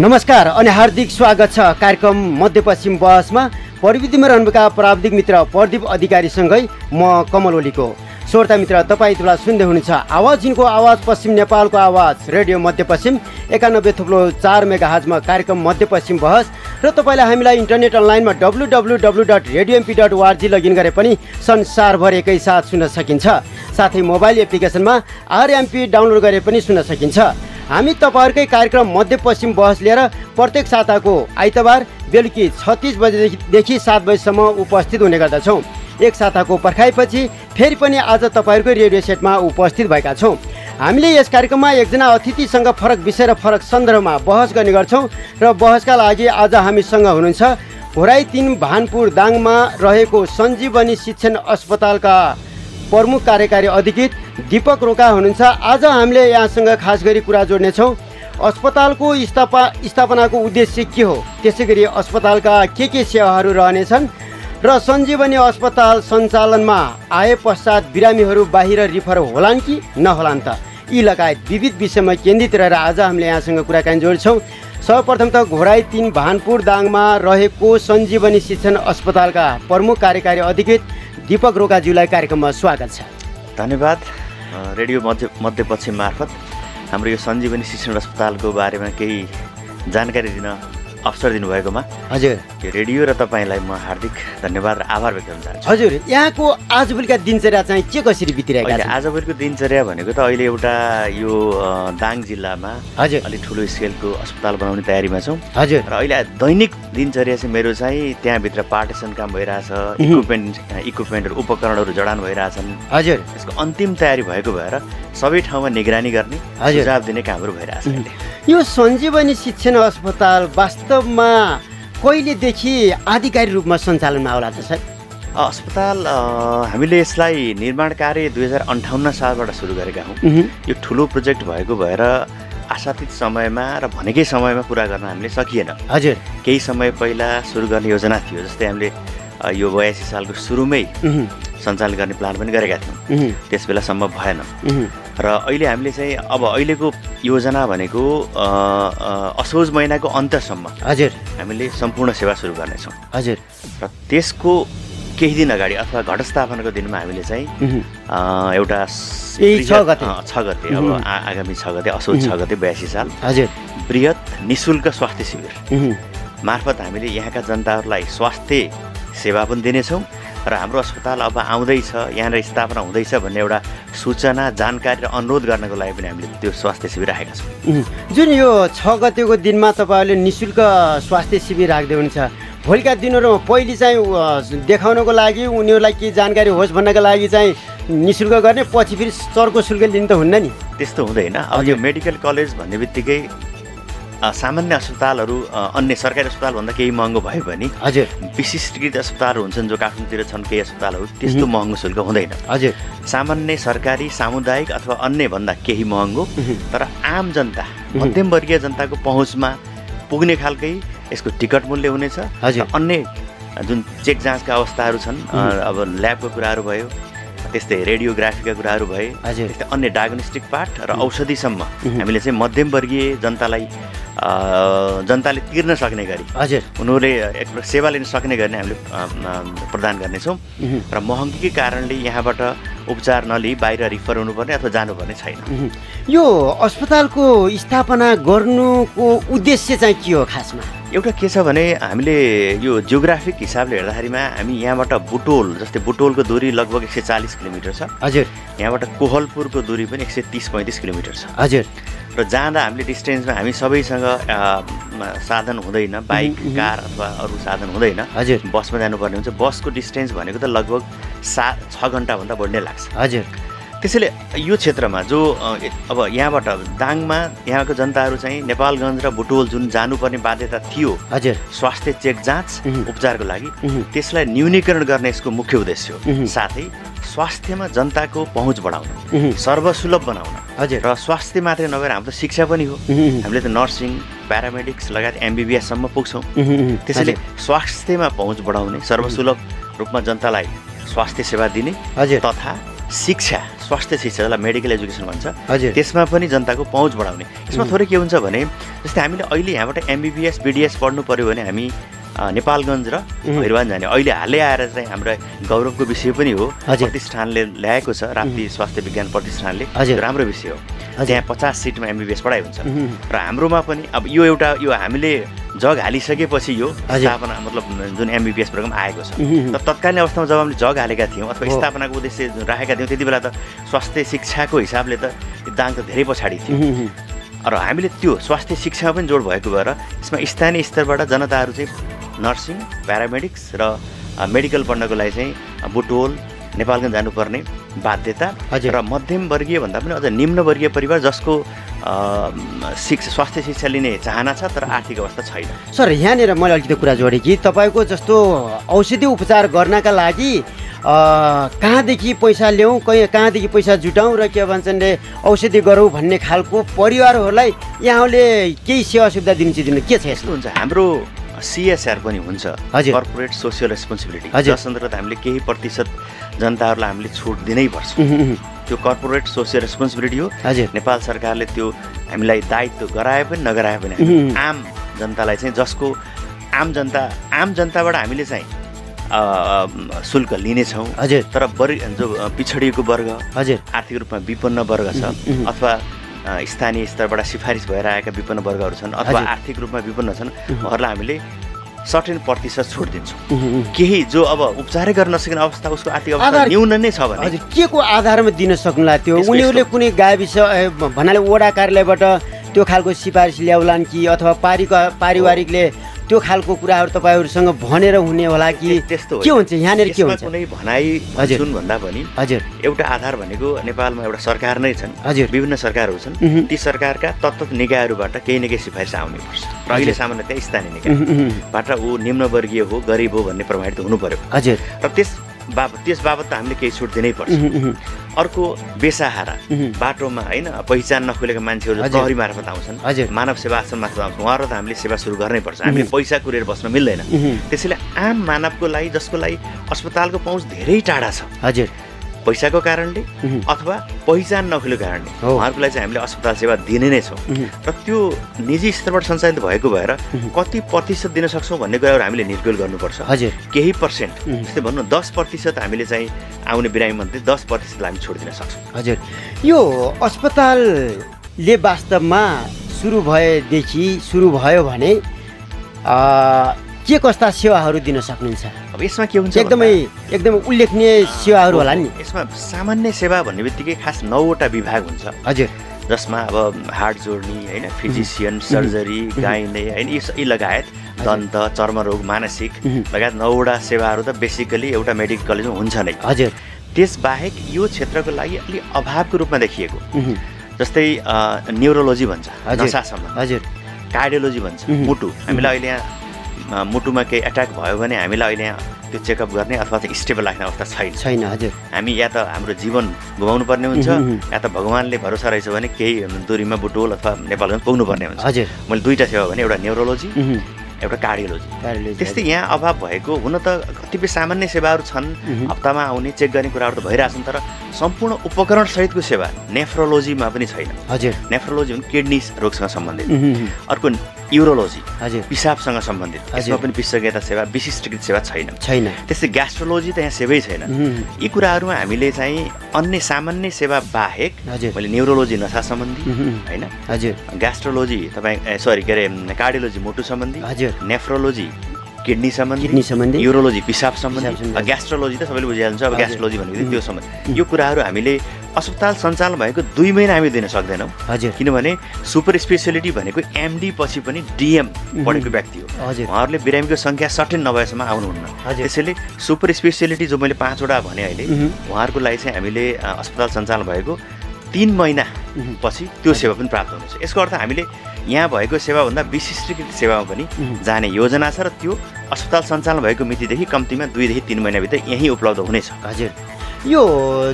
नमस्कार अनि हार्दिक स्वागत छ कार्यक्रम मध्यपश्चिम बहसमा। प्रविधिमा रहनुभएका प्राविधिक मित्र प्रदीप अधिकारीसँगै म कमल ओलीको। श्रोता मित्र, तपाईँ तुला सुन्दै हुनुहुन्छ आवाज जिनको आवाज पश्चिम नेपालको आवाज रेडियो मध्यपश्चिम 91.4 मेगाहर्जमा कार्यक्रम मध्यपश्चिम बहस। र तपाईँलाई हामीलाई इन्टरनेट अनलाइनमा www.radiomp.org लगइन गरे पनि संसारभर एकैसाथ सुन्न सकिन्छ। साथै मोबाइल एप्लिकेसनमा आरएमपी डाउनलोड गरे पनि सुन्न सकिन्छ। हामी तपाईँहरूकै कार्यक्रम मध्यपश्चिम बहस लिएर प्रत्येक साताको आइतबार बेलुकी 36 बजेदेखि 7 बजेसम्म उपस्थित हुने गर्दछौँ। एक साताको पर्खाइपछि फेरि पनि आज तपाईँहरूकै रेडियो सेटमा उपस्थित भएका छौँ। हामीले यस कार्यक्रममा एकजना अतिथिसँग फरक विषय र फरक सन्दर्भमा बहस गर्ने गर्छौँ। र बहसका लागि आज हामीसँग हुनुहुन्छ घोराई 3 भानपुर दाङमा रहेको सञ्जीवनी शिक्षण अस्पतालका प्रमुख कार्यकारी अधिकृत दीपक रोका हुनुहुन्छ। आज हामीले यहाँसँग खास गरी कुरा जोड्नेछौँ अस्पतालको स्थापनाको उद्देश्य के हो, त्यसै गरी अस्पतालका के सेवाहरू रहनेछन् र सञ्जीवनी अस्पताल सञ्चालनमा आए पश्चात बिरामीहरू बाहिर रिफर होलान् कि नहोलान् त, यी लगायत विविध विषयमा केन्द्रित रहेर आज हामीले यहाँसँग कुराकानी जोड्छौँ। सर्वप्रथम त घोराई 3 भानपुर दाङमा रहेको सञ्जीवनी शिक्षण अस्पतालका प्रमुख कार्यकारी अधिकृत दीपक रोकाज्यूलाई कार्यक्रममा स्वागत छ। धन्यवाद। रेडियो मध्यपश्चिम मार्फत हाम्रो यो सञ्जीवनी शिक्षण अस्पतालको बारेमा केही जानकारी दिन अवसर दिनुभएकोमा हजुर यो रेडियो र तपाईँलाई म हार्दिक धन्यवाद र आभार व्यक्त गर्न चाहन्छु। हजुर, यहाँको आजभोलिका दिनचर्या चाहिँ के कसरी बितिरहेका छन्? आजभोलिको दिनचर्या भनेको त अहिले एउटा यो दाङ जिल्लामा हजुर अलि ठुलो स्केलको अस्पताल बनाउने तयारीमा छौँ। हजुर, र अहिले दैनिक दिनचर्या चाहिँ मेरो चाहिँ त्यहाँभित्र पार्टिसन काम भइरहेछ, इक्विपमेन्टहरू उपकरणहरू जडान भइरहेछन्। हजुर, यसको अन्तिम तयारी भएको भएर सबै ठाउँमा निगरानी गर्ने, सुझाव दिने कामहरू भइरहेछ। यो सञ्जीवनी शिक्षण अस्पताल वास्तवमा कहिलेदेखि आधिकारिक रूपमा सञ्चालनमा आउला त सर? अस्पताल हामीले यसलाई निर्माण कार्य 2058 सालबाट सुरु गरेका हौँ। यो ठुलो प्रोजेक्ट भएको भएर आशातीत समयमा र भनेकै समयमा पुरा गर्न हामीले सकिएन। हजुर, केही समय पहिला सुरु गर्ने योजना थियो, जस्तै हामीले यो 82 सालको सुरुमै सञ्चालन गर्ने प्लान पनि गरेका थियौँ। त्यस बेला सम्भव भएन। र अहिले हामीले चाहिँ अब अहिलेको योजना भनेको असोज महिनाको अन्त्यसम्म हजुर हामीले सम्पूर्ण सेवा सुरु गर्नेछौँ। हजुर, र त्यसको केही दिन अगाडि अथवा घटस्थापनाको दिनमा हामीले चाहिँ एउटा 6 गते अब आगामी 6 गते असोज 6 गते 82 साल हजुर बृहत निःशुल्क स्वास्थ्य शिविर मार्फत हामीले यहाँका जनताहरूलाई स्वास्थ्य सेवा पनि दिनेछौँ। र हाम्रो अस्पताल अब आउँदैछ, यहाँनिर स्थापना हुँदैछ भन्ने एउटा सूचना, जानकारी र अनुरोध गर्नको लागि पनि हामीले त्यो स्वास्थ्य शिविर राखेका छौँ। जुन यो 6 गतेको दिनमा तपाईँहरूले निःशुल्क स्वास्थ्य शिविर राख्दै हुनुहुन्छ, भोलिका दिनहरूमा पहिले चाहिँ देखाउनको लागि उनीहरूलाई के जानकारी होस् भन्नको लागि चाहिँ निःशुल्क गर्ने, पछि फेरि चर्को शुल्क लिनु त हुन्न नि? त्यस्तो हुँदैन। अब यो मेडिकल कलेज भन्ने बित्तिकै सामान्य अस्पतालहरू अन्य सरकारी अस्पतालभन्दा केही महँगो भयो भने हजुर विशिष्टकृत अस्पतालहरू हुन्छन् जो काठमाडौँतिर छन् केही अस्पतालहरू, त्यस्तो महँगो शुल्क हुँदैन। हजुर, सामान्य सरकारी सामुदायिक अथवा अन्य भन्दा केही महँगो, तर आम जनता मध्यमवर्गीय जनताको पहुँचमा पुग्ने खालकै यसको टिकट मूल्य हुनेछ। अन्य जुन चेक जाँचका अवस्थाहरू छन्, अब ल्याबको कुराहरू भयो, त्यस्तै रेडियोग्राफीका कुराहरू भए, त्यस्तै अन्य डायग्नोस्टिक पार्ट र औषधिसम्म हामीले चाहिँ मध्यमवर्गीय जनताले तिर्न सक्ने गरी उनीहरूले एक सेवा लिन सक्ने गरी हामीले प्रदान गर्नेछौँ। र महँगीकै कारणले यहाँबाट उपचार नलिई बाहिर रिफर हुनुपर्ने अथवा जानुपर्ने छैन। यो अस्पतालको स्थापना गर्नुको उद्देश्य चाहिँ के हो खासमा? एउटा के छ भने हामीले यो जियोग्राफिक हिसाबले हेर्दाखेरिमा हामी यहाँबाट बुटोल, जस्तै बुटोलको दूरी लगभग 140 किलोमिटर छ। हजुर, यहाँबाट कोहलपुरको दूरी पनि 130-35 किलोमिटर छ। हजुर, र जाँदा हामीले डिस्टेन्समा हामी सबैसँग साधन हुँदैन, बाइक कार अथवा अरू साधन हुँदैन। हजुर, बसमा जानुपर्ने हुन्छ। बसको डिस्टेन्स भनेको त लगभग 6 घन्टाभन्दा बढी नै लाग्छ। हजुर, त्यसैले यो क्षेत्रमा जो अब यहाँबाट दाङमा यहाँको जनताहरू चाहिँ नेपालगञ्ज र बुटोल जुन जानुपर्ने बाध्यता थियो हजुर स्वास्थ्य चेक जाँच उपचारको लागि, त्यसलाई न्यूनीकरण गर्ने यसको मुख्य उद्देश्य हो। साथै स्वास्थ्यमा जनताको पहुँच बढाउन, सर्वसुलभ बनाउन हजुर, र स्वास्थ्य मात्रै नभएर हाम्रो त शिक्षा पनि हो। हामीले त नर्सिङ, प्यारामेडिक्स लगायत MBBS सम्म पुग्छौँ। त्यसैले स्वास्थ्यमा पहुँच बढाउने, सर्वसुलभ रूपमा जनतालाई स्वास्थ्य सेवा दिने तथा शिक्षा स्वास्थ्य शिक्षा जसलाई मेडिकल एजुकेसन भन्छ हजुर त्यसमा पनि जनताको पहुँच बढाउने। यसमा थोरै के हुन्छ भने जस्तै हामीले अहिले यहाँबाट MBBS BDS पढ्नु पर्यो भने हामी नेपालगञ्ज र भैरवान जाने अहिले हालै आएर चाहिँ हाम्रो गौरवको विषय पनि हो। प्रतिष्ठानले ल्याएको छ राप्ती स्वास्थ्य विज्ञान प्रतिष्ठानले, राम्रो विषय हो। त्यहाँ 50 सिटमा MBBS पढाइ हुन्छ र हाम्रोमा पनि अब यो हामीले जग हालिसकेपछि यो स्थापना मतलब जुन MBBS प्रोग्राम आएको छ। तर तत्कालीन अवस्थामा जब हामीले जग हालेका थियौँ अथवा स्थापनाको उद्देश्य राखेका थियौँ त्यति बेला त स्वास्थ्य शिक्षाको हिसाबले त दाङ त धेरै पछाडि थियो र हामीले त्यो स्वास्थ्य शिक्षामा पनि जोड भएको भएर यसमा स्थानीय स्तरबाट जनताहरू चाहिँ नर्सिङ प्यारामेडिक्स र मेडिकल पढ्नको लागि चाहिँ बुटोल नेपालगञ्ज जानुपर्ने बाध्यता र मध्यमवर्गीय भन्दा पनि अझ निम्नवर्गीय परिवार जसको स्वास्थ्य शिक्षा लिने चाहना छ तर आर्थिक अवस्था छैन। सर यहाँनिर मैले अलिकति कुरा जोडेँ कि तपाईँको जस्तो औषधि उपचार गर्नका लागि कहाँदेखि पैसा ल्याउँ कहाँदेखि पैसा जुटाउँ र के भन्छन् रे औषधि गरौँ भन्ने खालको परिवारहरूलाई यहाँले केही सेवा सुविधा दिनु के छ? यस्तो हुन्छ हाम्रो CSR पनि हुन्छ, कर्पोरेट सोसियल रेस्पोन्सिबिलिटी, जस अन्तर्गत हामीले केही प्रतिशत जनताहरूलाई हामीले छुट दिनै पर्छ। त्यो कर्पोरेट सोसियल रेस्पोन्सिबिलिटी हो। नेपाल सरकारले त्यो हामीलाई दायित्व गराए पनि नगराए पनि आम जनतालाई चाहिँ जसको आम जनताबाट हामीले चाहिँ शुल्क लिनेछौँ तर जो पिछडिएको वर्ग आर्थिक रूपमा विपन्न वर्ग छ अथवा स्थानीय स्तरबाट सिफारिस भएर आएका विपन्न वर्गहरू छन् अथवा आर्थिक रूपमा विपन्न छन् उहाँहरूलाई हामीले सर्टेन प्रतिशत छुट दिन्छौँ। केही जो अब उपचारै गर्न नसकिने अवस्था उसको आर्थिक अवस्था न्यून नै छ भने के को आधारमा दिन सक्नुला त्यो उनीहरूले कुनै गाविस भन्नाले वडा कार्यालयबाट त्यो खालको सिफारिस ल्याउलान् कि अथवा पारिवारिकले त्यो खालको कुराहरू तपाईँहरूसँग भनेर हुने होला कि त्यस्तो के हुन्छ यहाँनिर के हुन्छ? कुनै भनाइ सुन भन्दा पनि एउटा आधार भनेको नेपालमा एउटा सरकार नै छन्, विभिन्न सरकारहरू छन्, ती सरकारका तत्त्व निकायहरूबाट केही न केही सिफारिस आउनै पर्छ र अहिले सामान्यतया स्थानीय निकायबाट ऊ निम्नवर्गीय हो गरिब हो भन्ने प्रमाणित हुनु पर्यो र त्यस बाबत त हामीले केही छुट दिनै पर्छ। अर्को बेसाहारा बाटोमा होइन पहिचान नखुलेका मान्छेहरू प्रहरी मार्फत आउँछन्, मानव सेवा आश्रम मार्फत आउँछन्, उहाँहरू त हामीले सेवा सुरु गर्नै पर्छ। हामीले पैसा कुरेर बस्न मिल्दैन। त्यसैले आम मानवको लागि जसको लागि अस्पतालको पहुँच धेरै टाढा छ पैसाको कारणले अथवा पहिचान नखुलेको कारणले उहाँहरूको लागि चाहिँ हामीले अस्पताल सेवा दिने नै छौँ र त्यो निजी स्तरबाट सञ्चालित भएको भएर कति प्रतिशत दिन सक्छौँ भन्ने कुराहरू हामीले निर्गुल गर्नुपर्छ। केही पर्सेन्ट जस्तै भन्नु 10% हामीले चाहिँ आउने बिरामी मध्ये 10% हामी छोड दिन सक्छौँ। यो अस्पतालले वास्तवमा सुरु भयो भने के कस्ता सेवाहरू दिन सक्नुहुन्छ? अब यसमा के हुन्छ एकदमै उल्लेखनीय सेवाहरू होला नि। यसमा सामान्य सेवा भन्ने बित्तिकै खास 9वटा विभाग हुन्छ जसमा अब हार्ट जोड्ने होइन फिजिसियन सर्जरी गाइने होइन यी लगायत दन्त चर्मरोग मानसिक लगायत 9वटा सेवाहरू त बेसिकली एउटा मेडिकल कलेजमा हुन्छ नै। त्यसबाहेक यो क्षेत्रको लागि अलि अभावको रूपमा देखिएको जस्तै न्युरोलोजी भन्छ नसासम्म, कार्डियोलोजी भन्छ मुटु, हामीलाई अहिले यहाँ मुटुमा केही एट्याक भयो भने हामीलाई अहिले यहाँ त्यो चेकअप गर्ने अथवा चाहिँ स्टेबल राख्ने अवस्था छैन। हामी या त हाम्रो जीवन गुमाउनु पर्ने हुन्छ या त भगवान्ले भरोसा रहेछ भने केही दूरीमा बुटोल अथवा नेपालगञ्ज पुग्नुपर्ने हुन्छ। मैले 2टा सेवा भने एउटा न्युरोलोजी एउटा कार्डियोलोजी। त्यस्तै यहाँ अभाव भएको हुन त कतिपय सामान्य सेवाहरू छन् हप्तामा आउने चेक गर्ने कुराहरू त भइरहेछन् तर सम्पूर्ण उपकरण सहितको सेवा नेफ्रोलोजीमा पनि छैन। नेफ्रोलोजी भने किडनी रोगसँग सम्बन्धित, अर्को युरोलोजी पिसाबसँग सम्बन्धित, यसमा पनि विशेषज्ञता सेवा विशिष्टकृत सेवा छैन। त्यस्तै ग्यास्ट्रोलोजी त यहाँ सेवै छैन। यी कुराहरूमा हामीले चाहिँ अन्य सामान्य सेवा बाहेक मैले न्युरोलोजी नसा सम्बन्धी होइन, ग्यास्ट्रोलोजी कार्डियोलोजी मुटु सम्बन्धी, नेफ्रोलोजी किडनी सम्बन्धी, युरोलोजी पिसाब सम्बन्धी, ग्यास्ट्रोलोजी त सबैले बुझिहाल्छ। अब ग्यास्ट्रोलोजी भनेको त्यो सम्बन्धी यो कुराहरू हामीले अस्पताल सञ्चालन भएको 2 महिना हामी दिन सक्दैनौँ किनभने सुपर स्पेसियालिटी भनेको MD पछि पनि DM पढेको व्यक्ति हो। उहाँहरूले बिरामीको सङ्ख्या सर्टेन नभएसम्म आउनुहुन्न। त्यसैले सुपर स्पेसियालिटी जो मैले 5वटा भने अहिले उहाँहरूको लागि चाहिँ हामीले अस्पताल सञ्चालन भएको 3 महिना पछि त्यो सेवा पनि प्राप्त हुनेछ। यसको अर्थ हामीले यहाँ भएको सेवाभन्दा विशिष्टकृत सेवामा पनि जाने योजना छ र त्यो अस्पताल सञ्चालन भएको मितिदेखि कम्तीमा 2 देखि 3 महिनाभित्र यहीँ उपलब्ध हुनेछ। यो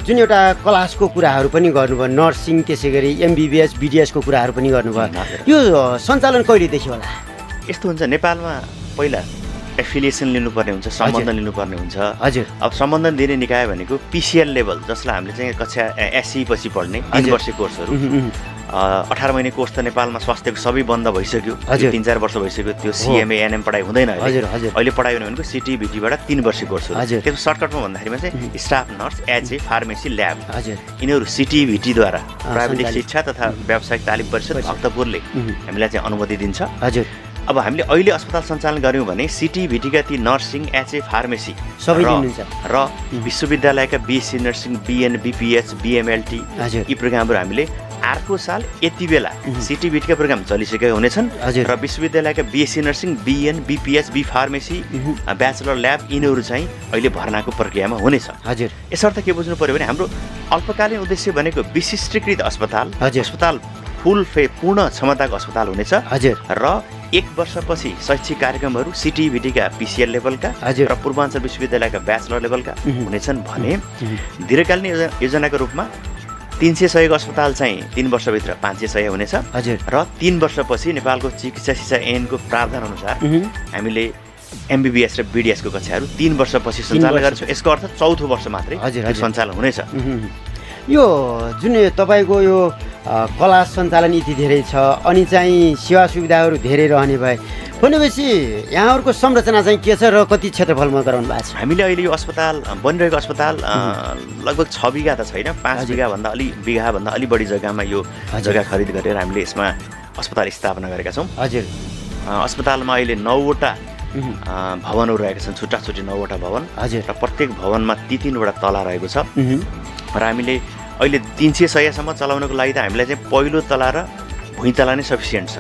जुन एउटा क्लासको कुराहरू पनि गर्नुभयो, नर्सिङ त्यसै गरी MBBS BDS को कुराहरू पनि गर्नुभयो, यो सञ्चालन कहिलेदेखि होला? यस्तो हुन्छ नेपालमा पहिला एफिलिएसन लिनुपर्ने हुन्छ, सम्बन्धन लिनुपर्ने हुन्छ। हजुर। अब सम्बन्धन दिने निकाय भनेको पिसिएल लेभल, जसलाई हामीले चाहिँ कक्षा एससी पछि पढ्ने 3 वर्षीय कोर्सहरू। 18 महिने कोर्स त नेपालमा स्वास्थ्यको सबै बन्द भइसक्यो, 3-4 वर्ष भइसक्यो। त्यो सिएमए एनएम पढाइ हुँदैन अहिले पढाइ हुने भनेको सिटिभिटीबाट 3 वर्षीय कोर्सहरू। त्यसको सर्टकटमा भन्दाखेरिमा चाहिँ staff nurse, HA, pharmacy, lab, यिनीहरू सिटिभिटीद्वारा प्राविधिक शिक्षा तथा व्यावसायिक तालिम परिषद भक्तपुरले हामीलाई चाहिँ अनुमति दिन्छ। हजुर। अब हामीले अहिले अस्पताल सञ्चालन गऱ्यौँ भने सिटिभिटीका ती नर्सिङ, एचए, फार्मेसी सबै दिनुहुन्छ र विश्वविद्यालयका बिएससी नर्सिङ, बिएन, बिपिएच, बिएमएलटी यी प्रोग्रामहरू हामीले अर्को साल यति बेला सिटिभिटीका प्रोग्राम चलिसकेका हुनेछन् र विश्वविद्यालयका BSc nursing, BN, BPH, B pharmacy, bachelor lab यिनीहरू चाहिँ अहिले भर्नाको प्रक्रियामा हुनेछ। हजुर। यसर्थ के बुझ्नु पर्यो भने हाम्रो अल्पकालीन उद्देश्य भनेको विशिष्टीकृत अस्पताल, अस्पताल पूर्ण क्षमताको अस्पताल हुनेछ र 1 वर्षपछि शैक्षिक कार्यक्रमहरू सिटिभिटीका पिसिएल लेभलका र पूर्वाञ्चल विश्वविद्यालयका ब्याचलर लेभलका हुनेछन् भने दीर्घकालीन योजनाको रूपमा 300 सयको अस्पताल चाहिँ 3 वर्षभित्र 500 सय हुनेछ र 3 वर्षपछि नेपालको चिकित्सा शिक्षा ऐनको प्रावधान अनुसार हामीले एमबिबिएस र बिडिएसको कक्षाहरू 3 वर्षपछि सञ्चालन गर्छौँ। यसको अर्थ चौथो वर्ष मात्रै सञ्चालन हुनेछ। यो जुन तपाईँको यो कला सञ्चालन नीति धेरै छ अनि चाहिँ सेवा सुविधाहरू धेरै रहने भए भनेपछि यहाँहरूको संरचना चाहिँ के छ र कति क्षेत्रफलमा गराउनु भएको छ? हामीले अहिले यो अस्पताल बनिरहेको अस्पताल लगभग 6 बिघा त छैन, 5 बिघाभन्दा अलि बढी जग्गामा यो जग्गा खरिद गरेर हामीले यसमा अस्पताल स्थापना गरेका छौँ। हजुर। अस्पतालमा अहिले 9वटा भवनहरू रहेका छन्, छुट्टा छुट्टी 9वटा भवन र प्रत्येक भवनमा 3-3वटा तला रहेको छ र हामीले अहिले 300 सयसम्म चलाउनको लागि त हामीलाई चाहिँ पहिलो तला र भुइँ तला नै सफिसियन्ट छ,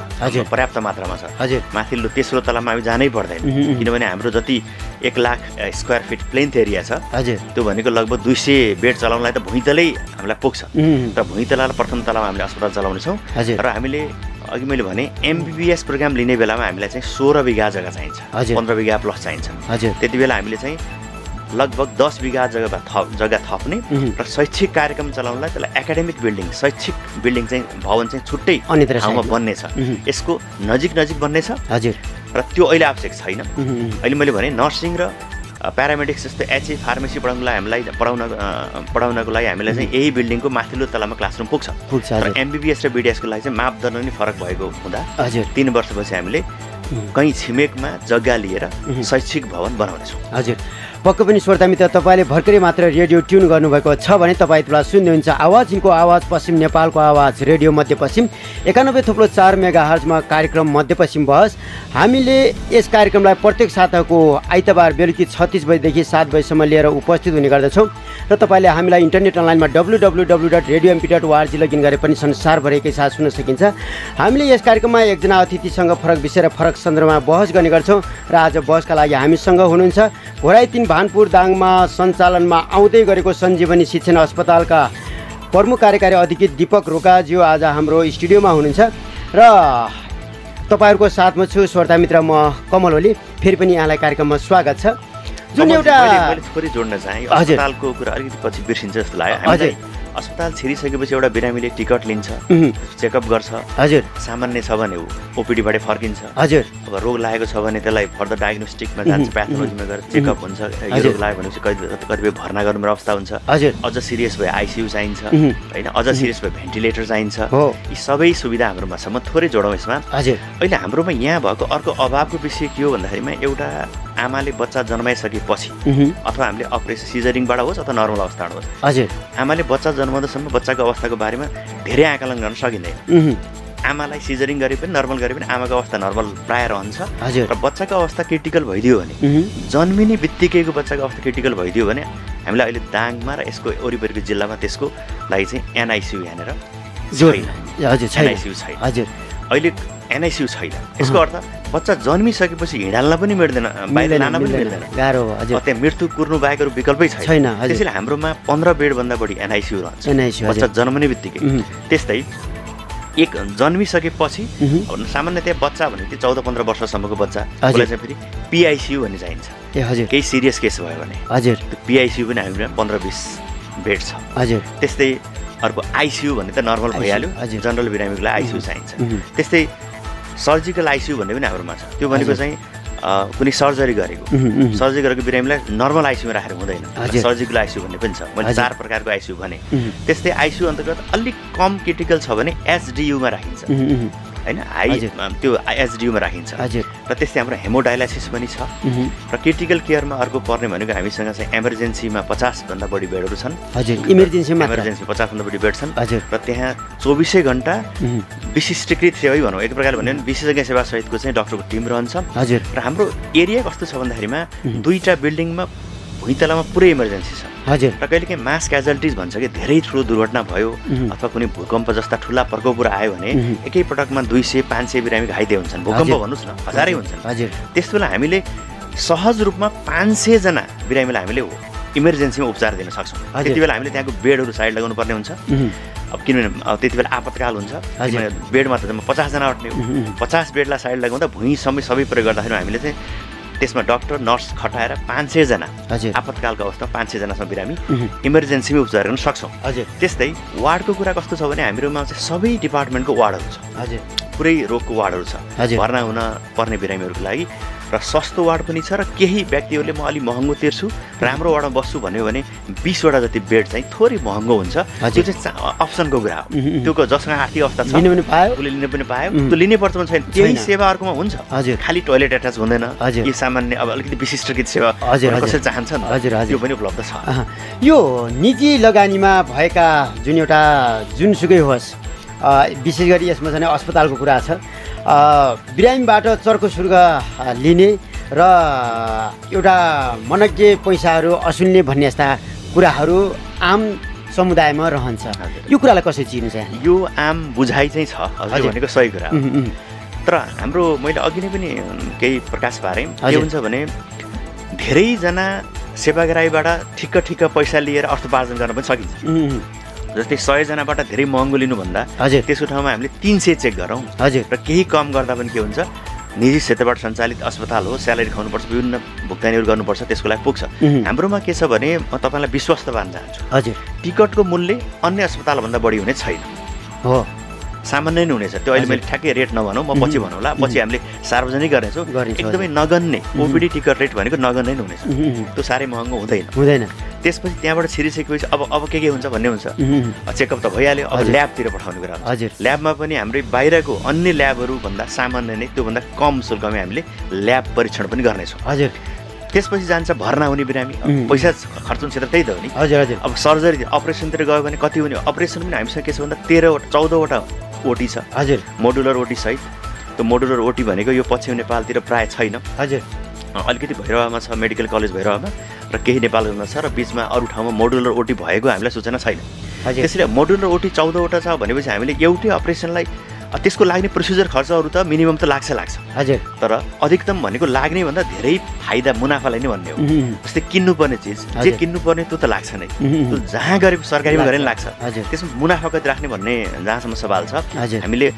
पर्याप्त मात्रामा छ। माथिल्लो तेस्रो तलामा हामी जानै पर्दैन किनभने हाम्रो जति 1 लाख स्क्वायर फिट प्लेन्थ एरिया छ त्यो भनेको लगभग 200 बेड चलाउनलाई त भुइँ तलै हामीलाई पुग्छ र भुइँ तला र प्रथम तलामा हामीले अस्पताल चलाउनेछौँ र हामीले अघि मैले भने एमबिबिएस प्रोग्राम लिने बेलामा हामीलाई चाहिँ 16 बिघा जग्गा चाहिन्छ, 15 बिघा प्लस चाहिन्छ। त्यति बेला हामीले चाहिँ लगभग 10 बिघा जग्गा थप्ने र शैक्षिक कार्यक्रम चलाउनलाई त्यसलाई एकाडेमिक बिल्डिङ, शैक्षिक बिल्डिङ चाहिँ भवन चाहिँ छुट्टै ठाउँमा बन्नेछ। यसको नजिक बन्नेछ र त्यो अहिले आवश्यक छैन। अहिले मैले भने नर्सिङ र प्यारामेडिक्स जस्तै एचए, फार्मेसी पढाउनको लागि हामीलाई चाहिँ यही बिल्डिङको माथिल्लो तलामा क्लासरुम पुग्छ र एमबिबिएस र बिडिएसको लागि चाहिँ मापदण्ड नै फरक भएको हुँदा 3 वर्षपछि हामीले कहीँ छिमेकमा जग्गा लिएर शैक्षिक भवन बनाउनेछौँ। हजुर। पक्कै पनि श्रोता मित्र, तपाईँले भर्खरै मात्र रेडियो ट्युन गर्नुभएको छ भने तपाईँ त्यसलाई सुन्नुहुन्छ। आवाज यिनको आवाज पश्चिम नेपालको आवाज रेडियो मध्यपश्चिम 91.4 मेगाहर्जमा कार्यक्रम मध्यपश्चिम बहस। हामीले यस कार्यक्रमलाई प्रत्येक साताको आइतबार बेलुकी 36 बजेदेखि 7 बजेसम्म लिएर उपस्थित हुने गर्दछौँ र तपाईँले हामीलाई इन्टरनेट अनलाइनमा www.radiomp.org लगइन गरे पनि संसारभरिकै साथ सुन्न सकिन्छ। हामीले यस कार्यक्रममा एकजना अतिथिसँग फरक विषय र फरक सन्दर्भमा बहस गर्ने गर्छौँ र आज बहसका लागि हामीसँग हुनुहुन्छ घोराई 3 भानपुर दाङमा सञ्चालनमा आउँदै गरेको सञ्जीवनी शिक्षण अस्पतालका प्रमुख कार्यकारी अधिकृत दीपक रोकाज्यू आज हाम्रो स्टुडियोमा हुनुहुन्छ र तपाईँहरूको साथमा छु श्रोता मित्र, म कमल ओली। फेरि पनि यहाँलाई कार्यक्रममा स्वागत छ। जुन एउटा मैले थोरै जोड्न चाहेँ, अस्पतालको कुरा अलिकति पछि बिर्सिन्छ जस्तो लाग्यो। हामीले अस्पताल छिरिसकेपछि एउटा बिरामीले टिकट लिन्छ, चेकअप गर्छ। हजुर। सामान्य छ भने ओपिडीबाट फर्किन्छ। हजुर। अब रोग लागेको छ भने त्यसलाई फर्दर डायग्नोस्टिकमा जान्छ, प्याथोलोजीमा गएर चेकअप हुन्छ। यो रोग लाग्यो भनेपछि कतिपय भर्ना गर्नुपर्ने अवस्था हुन्छ। हजुर। अझ सिरियस भए आइसियु चाहिन्छ होइन, अझ सिरियस भए भेन्टिलेटर चाहिन्छ। यी सबै सुविधा हाम्रोमा छ। म थोरै जोडौँ यसमा। हजुर। अहिले हाम्रोमा यहाँ भएको अर्को अभावको विषय के हो भन्दाखेरिमा एउटा आमाले बच्चा जन्माइसकेपछि अथवा हामीले अपरेसन सिजरिङबाट होस् अथवा नर्मल अवस्थाबाट होस्, हजुर, आमाले बच्चा जन्माउँदासम्म बच्चाको अवस्थाको बारेमा धेरै आकलन गर्न सकिँदैन। आमालाई सिजरिङ गरे पनि नर्मल गरे पनि आमाको अवस्था नर्मल प्रायः रहन्छ र बच्चाको अवस्था क्रिटिकल भइदियो भने, जन्मिने बित्तिकैको बच्चाको अवस्था क्रिटिकल भइदियो भने हामीलाई अहिले दाङमा र यसको वरिपरिको जिल्लामा त्यसको लागि चाहिँ एनआइसियु यहाँनिर एनआइसियु छैन। हजुर। अहिले एनआइसियु छैन। यसको अर्थ बच्चा जन्मिसकेपछि हिँडाल्न पनि मिल्दैन, बाहिर लान पनि मिल्दैन, गाह्रो हो। त्यहाँ मृत्यु कुर्नु बाहेक अरू विकल्पै छैन। त्यसैले हाम्रोमा 15 बेडभन्दा बढी एनआइसियु रहन्छ बच्चा जन्मने बित्तिकै। त्यस्तै एक जन्मिसकेपछि सामान्यतया बच्चा भनेको 14-15 वर्षसम्मको बच्चा उसलाई चाहिँ फेरि पिआइसियु भन्ने चाहिन्छ। केही सिरियस केस भयो भने हजुर त्यो पिआइसियु पनि हामीमा 15-20 बेड छ। हजुर। त्यस्तै अर्को आइसियु भन्ने त नर्मल भइहाल्यो, जनरल बिरामीको लागि आइसियु चाहिन्छ। त्यस्तै सर्जिकल आइसियु भन्ने पनि हाम्रोमा छ। त्यो भनेको चाहिँ कुनै सर्जरी गरेको सर्जरी गरेको बिरामीलाई नर्मल आइसियूमा राखेर हुँदैन, सर्जिकल आइसियू भन्ने पनि छ। मैले 4 प्रकारको आइसियू भने। त्यस्तै आइसियू अन्तर्गत अलिक कम क्रिटिकल छ भने एचडियूमा राखिन्छ हैन, हाई त्यो एचडियूमा राखिन्छ। र त्यस्तै हाम्रो हेमोडायलासिस पनि छ। र क्रिटिकल केयरमा अर्को पर्ने भनेको हामीसँग चाहिँ इमर्जेन्सीमा 50 भन्दा बढी बेडहरू छन्। इमर्जेन्सीमा 50 भन्दा बढी बेड छन्। र त्यहाँ 24 घण्टा विशिष्टकृत सेवा भनौँ, एक प्रकारले भन्यो भने विशेषज्ञ सेवा सहितको चाहिँ डक्टरको टिम रहन्छ। र हाम्रो एरिया कस्तो छ भन्दाखेरिमा 2टा बिल्डिङमा भुइँतलामा पुरै इमर्जेन्सी छ। र कहिलेकाहीँ मास क्याजुअलिटिज भन्छ कि धेरै ठुलो दुर्घटना भयो अथवा कुनै भूकम्प जस्ता ठुला प्रकोपहरू आयो भने एकै पटकमा 200-500 बिरामी घाइते हुन्छन्। भूकम्प भन्नुहोस् न, हजारै हुन्छन्। त्यस्तो बेला हामीले सहज रूपमा 500 जना बिरामीलाई हामीले इमर्जेन्सीमा उपचार दिन सक्छौँ। त्यति बेला हामीले त्यहाँको बेडहरू साइड लगाउनु पर्ने हुन्छ। अब किनभने त्यति बेला आपतकाल हुन्छ, बेडमा त 50 जना अट्ने हो। 50 बेडलाई साइड लगाउँदा भुइँ सबै प्रयोग गर्दाखेरि हामीले चाहिँ त्यसमा डाक्टर नर्स खटाएर 500 जना आपतकालको अवस्थामा 500 जनासम्म बिरामी इमर्जेन्सीमा उपचार गर्न सक्छौँ। त्यस्तै वार्डको कुरा कस्तो छ भने हामीहरूमा चाहिँ सबै डिपार्टमेन्टको वार्डहरू छ, पुरै रोगको वार्डहरू छ भर्ना हुन पर्ने बिरामीहरूको लागि। र सस्तो वार्ड पनि छ। र केही व्यक्तिहरूले म अलि महँगो तिर्छु, राम्रो वार्डमा बस्छु भन्यो भने 20 वटा जति बेड चाहिँ थोरै महँगो हुन्छ। त्यो चाहिँ अप्सनको कुरा हो। त्यो जसँग आर्थिक अवस्था छ उसले लिन पनि पायो, त्यो लिनै पर्छ भने छैन। त्यही सेवा अर्कोमा हुन्छ, खालि टोयलेट एट्याच हुँदैन। यो सामान्य अब अलिकति विशिष्टकृत सेवा कसरी चाहन्छ त्यो पनि उपलब्ध छ। यो निजी लगानीमा भएका जुनसुकै होस्, विशेष गरी यसमा चाहिँ अस्पतालको कुरा छ, बिरामीबाट चर्को शुल्क लिने र एउटा मनज्ञ पैसाहरू असुल्ने भन्ने यस्ता कुराहरू आम समुदायमा रहन्छ। यो कुरालाई कसरी चिन्नु चाहिँ? यो आम बुझाइ चाहिँ छ, हजुर भनेको सही कुरा हो। तर हाम्रो मैले अघि नै पनि केही प्रकाश पारेँ, के हुन्छ भने धेरैजना सेवाग्राहीबाट ठिक्क पैसा लिएर अर्थोपार्जन गर्न पनि सकिन्छ। जस्तै 100 जनाबाट धेरै महँगो लिनुभन्दा त्यसको ठाउँमा हामीले 300 चेक गरौँ र केही कम गर्दा पनि के हुन्छ, निजी क्षेत्रबाट सञ्चालित अस्पताल हो, स्यालेरी खुवाउनुपर्छ, विभिन्न भुक्तानीहरू गर्नुपर्छ, त्यसको लागि पुग्छ। हाम्रोमा के छ भने म तपाईँलाई विश्वस्त पार्न चाहन्छु, टिकटको मूल्य अन्य अस्पतालभन्दा बढी हुने छैन। हो, सामान्य नै हुनेछ। त्यो अहिले मैले ठ्याक्कै रेट नभनौँ, म पछि भनौँला, पछि हामीले सार्वजनिक गर्नेछौँ। एकदमै नगन्ने ओपिडी टिकट रेट भनेको नगन्ने नै हुनेछ, त्यो साह्रै महँगो हुँदैन। त्यसपछि त्यहाँबाट छिरिसकेपछि अब के हुन्छ भन्ने हुन्छ, चेकअप त भइहाल्यो, अब ल्याबतिर पठाउने कुरा हुन्छ। ल्याबमा पनि हाम्रो बाहिरको अन्य ल्याबहरू भन्दा सामान्य नै त्योभन्दा कम शुल्कमा हामीले ल्याब परीक्षण पनि गर्नेछौँ। त्यसपछि जान्छ भर्ना हुने बिरामी, पैसा खर्च हुने क्षेत्र त्यही त हो नि। अब सर्जरी अपरेसनतिर गयो भने कति हुने, अपरेसन पनि हामीसँग के छ भन्दा 14वटा ओटी छ, मोडुलर ओटी सहित। त्यो मोडुलर ओटी भनेको यो पश्चिम नेपालतिर प्राय छैन। अलिकति भैरवामा छ, मेडिकल कलेज भैरवामा, र केही नेपालमा छ, र बिचमा अरू ठाउँमा मोडुलर ओटी भएको हामीलाई सूचना छैन। त्यसैले मोडुलर ओटी 14वटा छ भनेपछि हामीले एउटै अपरेसनलाई त्यसको लाग्ने प्रोसिजर खर्चहरू त मिनिमम त लाग्छ। तर अधिकतम भनेको लाग्ने भन्दा धेरै फाइदा मुनाफालाई नै भन्ने हो। जस्तै किन्नुपर्ने चिज जे किन्नुपर्ने त्यो त लाग्छ नै, त्यो जहाँ गरेको सरकारीमा गरे नि लाग्छ। त्यसमा मुनाफा कति राख्ने भन्ने जहाँसम्म सवाल छ। हामीले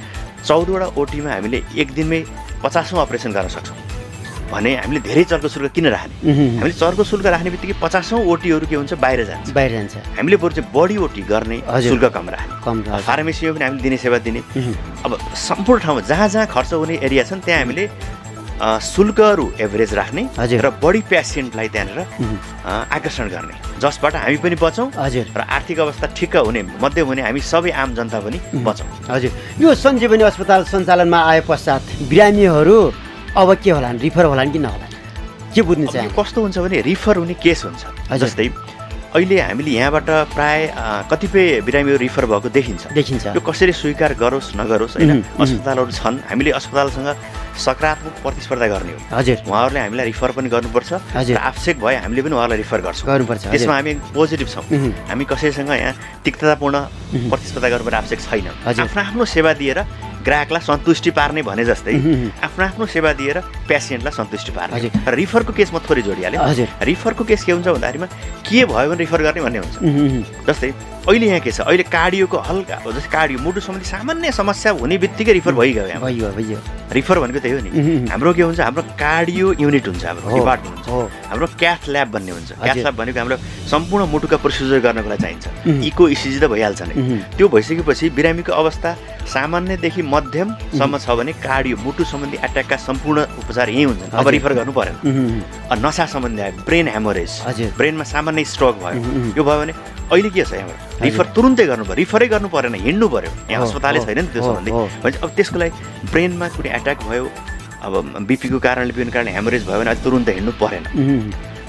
14वटा ओटीमा हामीले एक दिनमै 50औं अपरेसन गर्न सक्छौँ भने हामीले धेरै चर्को शुल्क किन राख्ने? हामीले चर्को शुल्क राख्ने बित्तिकै 50औं ओटीहरू के हुन्छ, बाहिर जान्छ। हामीले बरु चाहिँ बढी ओटी गर्ने, शुल्क कम राख्ने। फार्मेसीमा पनि हामीले दिने सेवा दिने। अब सम्पूर्ण ठाउँमा जहाँ खर्च हुने एरिया छन् त्यहाँ हामीले शुल्कहरू एभरेज राख्ने र बढी पेसेन्टलाई त्यहाँनिर आकर्षण गर्ने, जसबाट हामी पनि बचौँ र आर्थिक अवस्था ठिक्क हुने, मध्यम हुने हामी सबै आम जनता पनि बचौँ। यो सञ्जीवनी अस्पताल सञ्चालनमा आए पश्चात बिरामीहरू अब के होलान्, रिफर होलान् कि नहोलान्, के बुझ्नु चाहिँ? कस्तो हुन्छ भने रिफर हुने केस हुन्छ। जस्तै अहिले हामीले यहाँबाट प्राय कतिपय बिरामीहरू रिफर भएको देखिन्छ। यो कसरी स्वीकार गरोस् नगरोस् होइन, अस्पतालहरू छन्, हामीले अस्पतालसँग सकारात्मक प्रतिस्पर्धा गर्ने हो। उहाँहरूले हामीलाई रिफर पनि गर्नुपर्छ र आवश्यक भए हामीले पनि उहाँहरूलाई रिफर गर्छौँ। त्यसमा हामी पोजिटिभ छौँ। हामी कसैसँग यहाँ तिक्ततापूर्ण प्रतिस्पर्धा गर्नुपर्ने आवश्यक छैन। आफ्नो सेवा दिएर ग्राहकलाई सन्तुष्टि पार्ने भने जस्तै आफ्नो सेवा दिएर पेसेन्टलाई सन्तुष्टि पार्ने। र रिफरको केस म थोरै जोडिहालेँ। रिफरको केस के हुन्छ भन्दाखेरिमा के भयो भने रिफर गर्ने भन्ने हुन्छ। जस्तै अहिले यहाँ के छ, अहिले कार्डियोको हल्का जस्तै कार्डियो मुटु सम्बन्धी सामान्य समस्या हुने बित्तिकै रिफर भइगयो यहाँ। रिफर भनेको त्यही हो नि। हाम्रो के हुन्छ, हाम्रो कार्डियो युनिट हुन्छ, हाम्रो डिपार्टमेन्ट हुन्छ, हाम्रो क्याथ ल्याब भन्ने हुन्छ। क्याथ ल्याब भनेको हाम्रो सम्पूर्ण मुटुका प्रोसिजर गर्नको लागि चाहिन्छ। इको इसिजी त भइहाल्छ नै। त्यो भइसकेपछि बिरामीको अवस्था सामान्यदेखि मध्यमसम्म छ भने कार्डियो मुटु सम्बन्धी एट्याकका सम्पूर्ण उपचार यहीँ हुन्छन्। अब रिफर गर्नु परेन। नसा सम्बन्धी आयो, ब्रेन हेमोरेज, ब्रेनमा सामान्य स्ट्रोक भयो, यो भयो भने अहिले के छ यहाँबाट रिफर तुरुन्तै गर्नु पर्यो। रिफरै गर्नु परेन, हिँड्नु पर्यो, यहाँ अस्पतालै छैन नि त्यो सम्बन्धी। भने अब त्यसको लागि ब्रेनमा कुनै एट्याक भयो, अब बिपीको कारणले विभिन्न कारणले हेमोरेज भयो भने अहिले तुरुन्तै हिँड्नु परेन।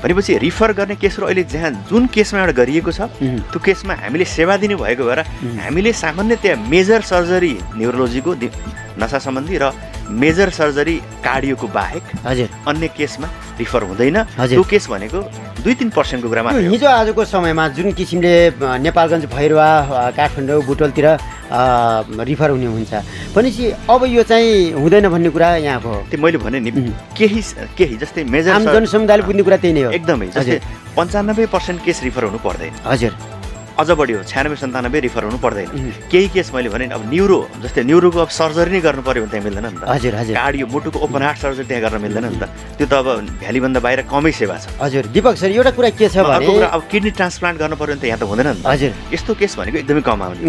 भनेपछि रिफर गर्ने केसहरू अहिले जहाँ जुन केसमा एउटा गरिएको छ त्यो केसमा हामीले सेवा दिने भएको भएर हामीले सामान्यतया मेजर सर्जरी न्युरोलोजीको नसा सम्बन्धी र मेजर सर्जरी कार्डियोको बाहेक अन्य केसमा रिफर हुँदैन। त्यो केस भनेको 2-3% को कुरा मात्र। हिजो आजको समयमा जुन किसिमले नेपालगञ्ज, भैरवा, काठमाडौँ, बुटोलतिर रिफर हुने हुन्छ भनेपछि अब यो चाहिँ हुँदैन भन्ने कुरा यहाँ भयो। त्यो मैले भने नि केही जस्तै मेजर आम जनसमुदायले बुझ्ने कुरा त्यही नै हो। एकदमै जस्तै 95% केस रिफर हुनु पर्दैन। हजुर, अझ बढी हो 96-97 रिफर हुनु पर्दैन। केही केस मैले भने अब न्युरो जस्तै न्युरोको अब सर्जरी नै गर्नु पर्यो भने त्यहाँ मिल्दैन नि त। हजुर हजुर। कार्डियो मुटुको ओपन हार्ट सर्जरी त्यहाँ गर्न मिल्दैन नि त। त्यो त अब भ्यालीभन्दा बाहिर कमै सेवा छ। हजुर दीपक सर, एउटा कुरा के छ भने अब किडनी ट्रान्सप्लान्ट गर्नु पर्यो भने त यहाँ त हुँदैन नि त। हजुर, यस्तो केस भनेको एकदमै कम आउने।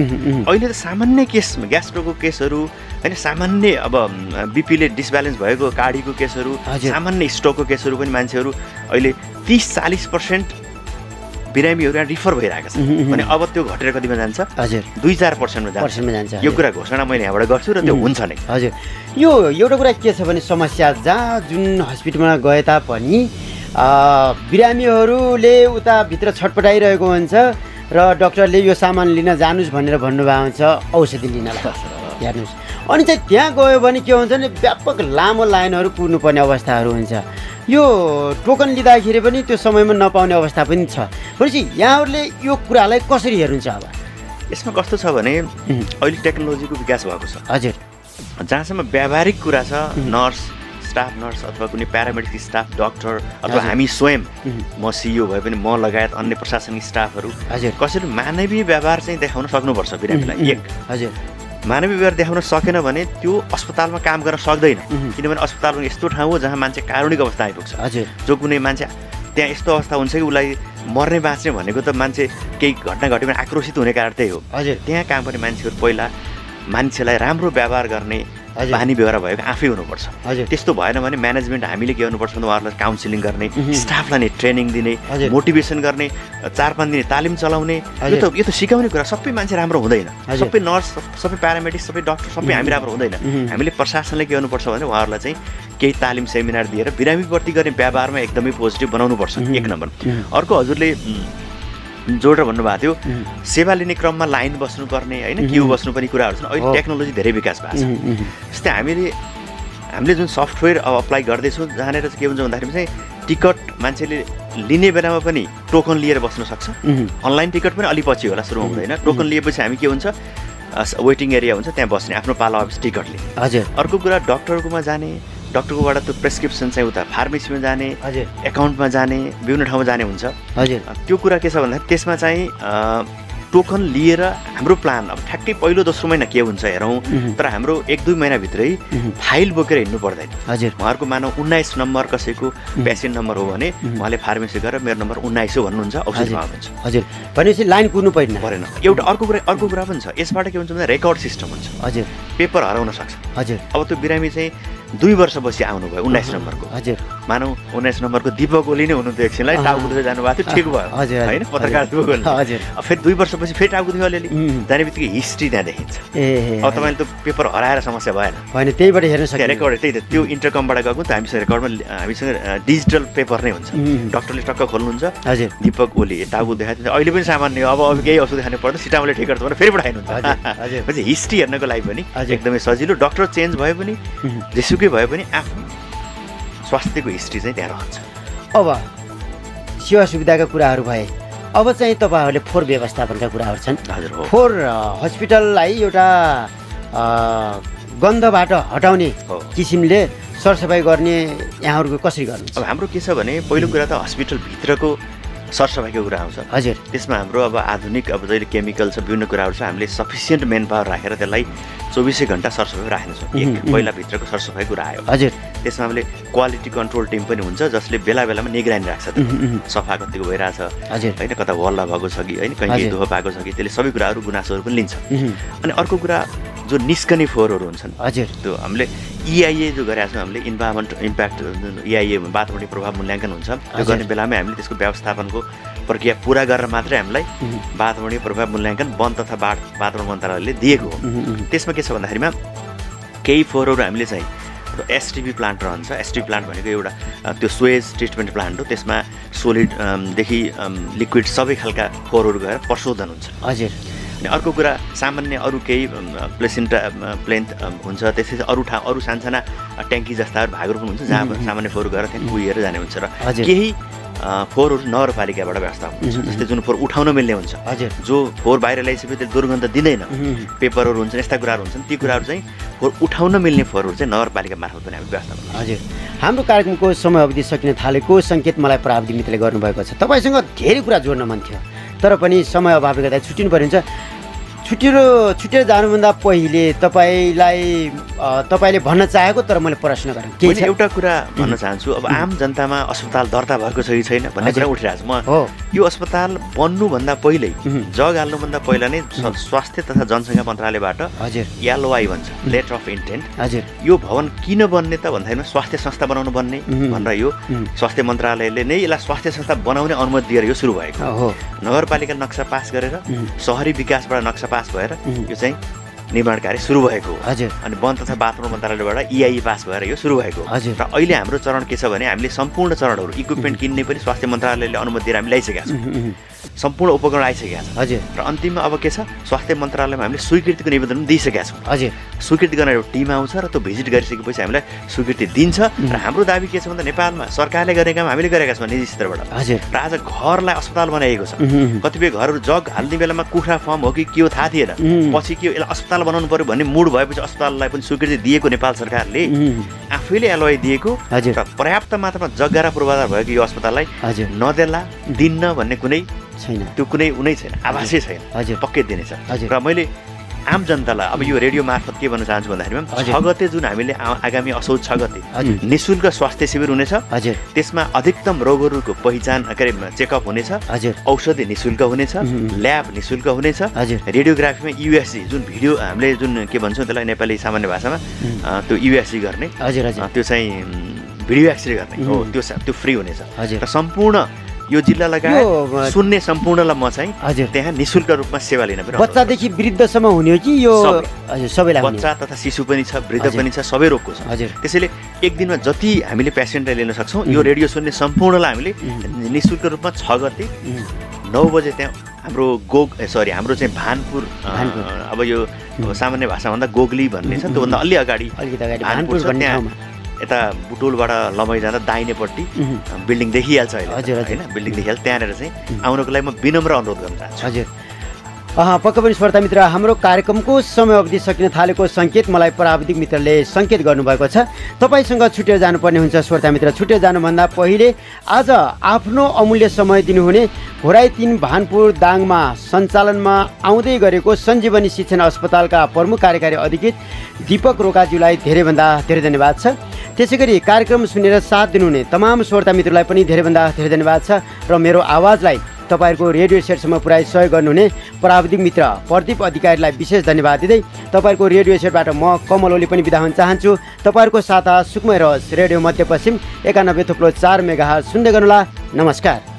अहिले त सामान्य केस, ग्यास्ट्रोको केसहरू होइन, सामान्य अब बिपीले डिसब्यालेन्स भएको कार्डियोको केसहरू, सामान्य स्ट्रोकको केसहरू पनि मान्छेहरू अहिले 30-40% बिरामीहरू यहाँ रिफर भइरहेको छ भने अब त्यो घटेर कतिमा जान्छ? हजुर 2-4% जान्छ। यो कुरा घोषणा मैले यहाँबाट गर्छु र त्यो हुन्छ नै। हजुर, यो एउटा कुरा के छ भने समस्या जहाँ जुन हस्पिटलमा गए तापनि बिरामीहरूले उता भित्र छटपटाइरहेको हुन्छ र डक्टरले यो सामान लिन जानुस् भनेर भन्नुभएको हुन्छ औषधि लिनलाई। हेर्नुहोस्, अनि चाहिँ त्यहाँ गयो भने के हुन्छ भने व्यापक लामो लाइनहरू कुर्नुपर्ने अवस्थाहरू हुन्छ। यो टोकन लिँदाखेरि पनि त्यो समयमा नपाउने अवस्था पनि छ। भनेपछि यहाँहरूले यो कुरालाई कसरी हेर्नुहुन्छ? अब यसमा कस्तो छ भने अहिले टेक्नोलोजीको विकास भएको छ। हजुर, जहाँसम्म व्यावहारिक कुरा छ, नर्स, स्टाफ नर्स अथवा कुनै प्यारामेडिकल स्टाफ, डक्टर अथवा हामी स्वयं, म सिइओ भए पनि म लगायत अन्य प्रशासनिक स्टाफहरू कसरी मानवीय व्यवहार चाहिँ देखाउन सक्नुपर्छ बिरामीलाई। एक, हजुर, मानवीय व्यवहार देखाउन सकेन भने त्यो अस्पतालमा काम गर्न सक्दैन। किनभने अस्पताल यस्तो ठाउँ हो जहाँ मान्छे कारुणिक अवस्था आइपुग्छ। जो कुनै मान्छे त्यहाँ यस्तो अवस्था हुन्छ कि उसलाई मर्ने बाँच्ने भनेको त मान्छे केही घटना घट्यो भने आक्रोशित हुने कारण त्यही हो। त्यहाँ काम गर्ने मान्छेहरू पहिला मान्छेलाई राम्रो व्यवहार गर्ने बानी व्यवहार भएको आफै हुनुपर्छ। त्यस्तो भएन भने म्यानेजमेन्ट हामीले के गर्नुपर्छ भने उहाँहरूलाई काउन्सिलिङ गर्ने, स्टाफलाई ट्रेनिङ दिने, मोटिभेसन गर्ने, 4-5 दिन तालिम चलाउने। यो त सिकाउने कुरा। सबै मान्छे राम्रो हुँदैन, सबै नर्स, सबै प्यारामेडिक, सबै डक्टर, सबै हामी राम्रो हुँदैन। हामीले प्रशासनले के गर्नुपर्छ भने उहाँहरूलाई चाहिँ केही तालिम सेमिनार दिएर बिरामीप्रति गर्ने व्यवहारमा एकदमै पोजिटिभ बनाउनुपर्छ। 1 नम्बर। अर्को हजुरले जोडेर भन्नुभएको थियो सेवा लिने क्रममा लाइन बस्नुपर्ने होइन, क्यु बस्नुपर्ने कुराहरू छन्। अहिले टेक्नोलोजी धेरै विकास भएको छ। जस्तै हामीले जुन सफ्टवेयर अब अप्लाई गर्दैछौँ जहाँनिर चाहिँ के हुन्छ भन्दाखेरि चाहिँ टिकट मान्छेले लिने बेलामा पनि टोकन लिएर बस्न सक्छ। अनलाइन टिकट पनि अलि पछि होला, सुरुमा हुँदैन। टोकन लिएपछि हामी के हुन्छ, वेटिङ एरिया हुन्छ, त्यहाँ बस्ने आफ्नो पालो अफिस टिकटले। हजुर। अर्को कुरा डक्टरकोमा जाने, डक्टरकोबाट त्यो प्रेस्क्रिप्सन चाहिँ उता फार्मेसीमा जाने, एकाउन्टमा जाने, विभिन्न ठाउँमा जाने हुन्छ। हजुर। त्यो कुरा के छ भन्दाखेरि त्यसमा चाहिँ टोकन लिएर हाम्रो प्लान अब ठ्याक्कै पहिलो दोस्रो महिना के हुन्छ हेरौँ, तर हाम्रो 1-2 महिनाभित्रै फाइल बोकेर हिँड्नु पर्दैन। हजुर। उहाँहरूको मानव 19 नम्बर कसैको पेसेन्ट नम्बर हो भने उहाँले फार्मेसी गएर मेरो नम्बर 19 हो भन्नुहुन्छ, औषधि माग्नुहुन्छ। हजुर। भनेपछि लाइन कुर्नु परेन। एउटा अर्को कुरा पनि छ, यसबाट के हुन्छ भने रेकर्ड सिस्टम हुन्छ। हजुर। पेपर हराउन सक्छ। हजुर। अब त्यो बिरामी चाहिँ 2 वर्षपछि आउनुभयो 19 नम्बरको। हजुर। मानौ 19 नम्बरको दीपक ओली नै हुनुहुन्थ्यो, एकछिनलाई टाउको दुखेर जानुभएको थियो, ठिक भयो होइन, पत्रकार दीपक ओली। हजुर। अब फेरि 2 वर्षपछि फेरि टाउको दुख्यो अलिअलि, जाने बित्तिकै हिस्ट्री त्यहाँ देखिन्छ। अब तपाईँले त्यो पेपर हराएर समस्या भएन होइन, त्यहीबाट हेर्न सक्छ। रेकर्ड त्यही त, त्यो इन्टरकमबाट गएको त हामीसँग रेकर्डमा, हामीसँग डिजिटल पेपर नै हुन्छ। डक्टरले टक्क खोल्नुहुन्छ, हजुर दीपक ओली टाउको देखाएको, अहिले पनि सामान्य हो, अब केही औषधि खानु पर्दा सिटामोले ठिक गर्छ भने फेरि पठाइनुहुन्छ। हजुर। हिस्ट्री हेर्नको लागि पनि एकदमै सजिलो। डक्टर चेन्ज भए पनि जेसुकै भए पनि आफ्नो स्वास्थ्यको हिस्ट्री चाहिँ त्यहाँ रहन्छ। अब सेवा सुविधाका कुराहरू भए, अब चाहिँ तपाईँहरूले फोहोर व्यवस्थापनका कुराहरू छन्। हजुर। फोहोर हस्पिटललाई एउटा गन्धबाट हटाउने किसिमले सरसफाइ गर्ने यहाँहरूको कसरी गर्नुहुन्छ? अब हाम्रो के छ भने पहिलो कुरा त हस्पिटलभित्रको सरसफाइको कुरा आउँछ। हजुर। त्यसमा हाम्रो अब आधुनिक अब जहिले केमिकल छ विभिन्न कुराहरू छ हामीले सफिसियन्ट मेन पावर राखेर त्यसलाई 24 घण्टा सरसफाइ राख्नेछौँ। एक पहिलाभित्रको सरसफाइ कुरा आयो। हजुर। त्यसमा हामीले क्वालिटी कन्ट्रोल टिम पनि हुन्छ जसले बेला बेलामा निगरानी राख्छ सफा कतिको भइरहेछ होइन, कता वल्ला भएको छ कि होइन, कहीँ धुवा पाएको छ कि, त्यसले सबै कुराहरू गुनासोहरू पनि लिन्छ। अनि अर्को कुरा जो निस्कने फोहोरहरू हुन्छन् हजुर त्यो हामीले EIA जो गरेका छौँ हामीले इन्भाइरोमेन्ट इम्प्याक्ट EIA वातावरणीय प्रभाव मूल्याङ्कन हुन्छ त्यो गर्ने बेलामै हामीले त्यसको व्यवस्थापनको प्रक्रिया पुरा गरेर मात्रै हामीलाई वातावरणीय प्रभाव मूल्याङ्कन वन तथा वातावरण मन्त्रालयले दिएको हो। त्यसमा के छ भन्दाखेरिमा केही फोहोरहरू हामीले चाहिँ STP प्लान्ट रहन्छ। STP प्लान्ट भनेको एउटा त्यो स्वेज ट्रिटमेन्ट प्लान्ट हो। त्यसमा सोलिडदेखि लिक्विड सबै खालका फोहोरहरू गएर प्रशोधन हुन्छ। हजुर। अनि अर्को कुरा सामान्य अरू केही प्लेसेन्टा प्लेन्थ हुन्छ, त्यसै अरू सानसाना ट्याङ्की जस्ता भागहरू पनि हुन्छ जहाँ सामान्य फोहोर गएर त्यहाँ कुहिएर जाने हुन्छ र केही फोहोरहरू नगरपालिकाबाट व्यवस्थापन हुन्छ। जस्तै जुन फोहोर उठाउन मिल्ने हुन्छ, जो फोहोर बाहिर ल्याइसकेपछि त्यसले दुर्गन्ध दिँदैन, पेपरहरू हुन्छन्, यस्ता कुराहरू हुन्छन्, ती कुराहरू चाहिँ फोहोर उठाउन मिल्ने फोहोरहरू चाहिँ नगरपालिका मार्फत पनि हामी व्यवस्थापन गर्छौँ। हजुर। हाम्रो कार्यक्रमको समय अवधि सकिन थालेको सङ्केत मलाई प्राविधि मित्रले गर्नुभएको छ। तपाईँसँग धेरै कुरा जोड्न मन थियो तर पनि समय अभावले गर्दा छुट्टिनु पर्ने हुन्छ। छुटेर जानुभन्दा पहिले तपाईँले भन्न चाहेको तर मैले प्रश्न गरेँ के छ एउटा कुरा भन्न चाहन्छु। अब आम जनतामा अस्पताल दर्ता भएको छ कि छैन भन्ने कुरा उठिरहेको छ। म यो अस्पताल बन्नुभन्दा पहिल्यै जग हाल्नुभन्दा पहिला नै स्वास्थ्य तथा जनसङ्ख्या मन्त्रालयबाट LOI भन्छ, लेटर अफ इन्टेन्ट। हजुर। यो भवन किन बन्ने त भन्दाखेरि स्वास्थ्य संस्था बनाउनु बन्ने भनेर यो स्वास्थ्य मन्त्रालयले नै यसलाई स्वास्थ्य संस्था बनाउने अनुमति दिएर यो सुरु भएको हो। नगरपालिका नक्सा पास गरेर सहरी विकासबाट नक्सा पास भएर यो चाहिँ निर्माण कार्य सुरु भएको हो। अनि वन तथा वातावरण मन्त्रालयबाट EIA पास भएर यो सुरु भएको हो। र अहिले हाम्रो चरण के छ भने हामीले सम्पूर्ण चरणहरू इक्विपमेन्ट किन्ने पनि स्वास्थ्य मन्त्रालयले अनुमति दिएर हामी ल्याइसकेका छौँ। सम्पूर्ण उपकरण आइसकेका छ। र अन्तिममा अब के छ स्वास्थ्य मन्त्रालयमा हामीले स्वीकृतिको निवेदन पनि दिइसकेका छौँ। स्वीकृति गर्न एउटा टिम आउँछ र त्यो भिजिट गरिसकेपछि हामीलाई स्वीकृति दिन्छ। र हाम्रो दाबी के छ भन्दा नेपालमा सरकारले गर्ने काम हामीले गरेका छौँ निजी क्षेत्रबाट। र आज घरलाई अस्पताल बनाइएको छ। कतिपय घरहरू जग हाल्ने बेलामा कुखुरा फर्म हो कि के हो थाहा थिएन, पछि के यसलाई अस्पताल बनाउनु पर्यो भन्ने मुड भएपछि अस्पताललाई पनि स्वीकृति दिएको नेपाल सरकारले आफैले LOI दिएको र पर्याप्त मात्रामा जग्गा र पूर्वाधार भएको यो अस्पताललाई नदेला दिन्न भन्ने कुनै छैन, त्यो कुनै छैन, आभासै छैन, पक्कै दिनेछ। र मैले आम जनतालाई अब यो रेडियो मार्फत के भन्न चाहन्छु भन्दाखेरि 6 गते जुन हामीले आगामी असोज 6 गते निःशुल्क स्वास्थ्य शिविर हुनेछ। त्यसमा अधिकतम रोगहरूको पहिचान चेकअप हुनेछ, औषधि निःशुल्क हुनेछ, ल्याब निःशुल्क हुनेछ, रेडियोग्राफीमा USG जुन भिडियो हामीले जुन के भन्छौँ त्यसलाई नेपाली सामान्य भाषामा त्यो USG गर्ने त्यो चाहिँ भिडियो एक्सरे गर्ने हो, त्यो फ्री हुनेछ। र सम्पूर्ण यो जिल्ला लगायत सुन्ने सम्पूर्णलाई म चाहिँ त्यहाँ निःशुल्क रूपमा सेवा लिन पनि बच्चादेखि वृद्धसम्म हुने हो कि यो सबैलाई बच्चा तथा शिशु पनि छ, वृद्ध पनि छ, सबै रोगको छ। त्यसैले एक दिनमा जति हामीले पेसेन्टलाई लिन सक्छौँ यो रेडियो सुन्ने सम्पूर्णलाई हामीले निःशुल्क रूपमा 6 गते 9 बजे त्यहाँ हाम्रो हाम्रो चाहिँ भानपुर अब यो सामान्य भाषाभन्दा गोगली भन्ने छ त्योभन्दा अलि अगाडि भानपुर छ। त्यहाँ यता बुटोलबाट लम्बाइ जाँदा दाहिनेपट्टि बिल्डिङ देखिहाल्छ अहिले होइन, बिल्डिङ देखिहाल्छ। त्यहाँनिर चाहिँ आउनको लागि म विनम्र अनुरोध गर्न चाहन्छु। हजुर। पक्कै पनि श्रोता मित्र, हाम्रो कार्यक्रमको समय अवधि सकिन थालेको सङ्केत मलाई प्राविधिक मित्रले सङ्केत गर्नुभएको छ। तपाईँसँग छुटेर जानुपर्ने हुन्छ श्रोता मित्र। छुटेर जानुभन्दा पहिले आज आफ्नो अमूल्य समय दिनुहुने घोराई 3 भानपुर दाङमा सञ्चालनमा आउँदै गरेको सञ्जीवनी शिक्षण अस्पतालका प्रमुख कार्यकारी अधिकृत दीपक रोकाज्यूलाई धेरैभन्दा धेरै धन्यवाद छ। त्यसै गरी कार्यक्रम सुनेर साथ दिनुहुने तमाम श्रोता मित्रलाई पनि धेरैभन्दा धेरै धन्यवाद छ। र मेरो आवाजलाई तपाईँहरूको रेडियो सेटसम्म पुर्याइ सहयोग गर्नुहुने प्राविधिक मित्र प्रदीप अधिकारीलाई विशेष धन्यवाद दिँदै तपाईँहरूको रेडियो सेटबाट म कमल ओली पनि बिदा हुन चाहन्छु। तपाईँहरूको साथा सुकमय रहोस्। रेडियो मध्यपश्चिम 91.4 मेगाहर्ज सुन्दै गर्नुहोला। नमस्कार।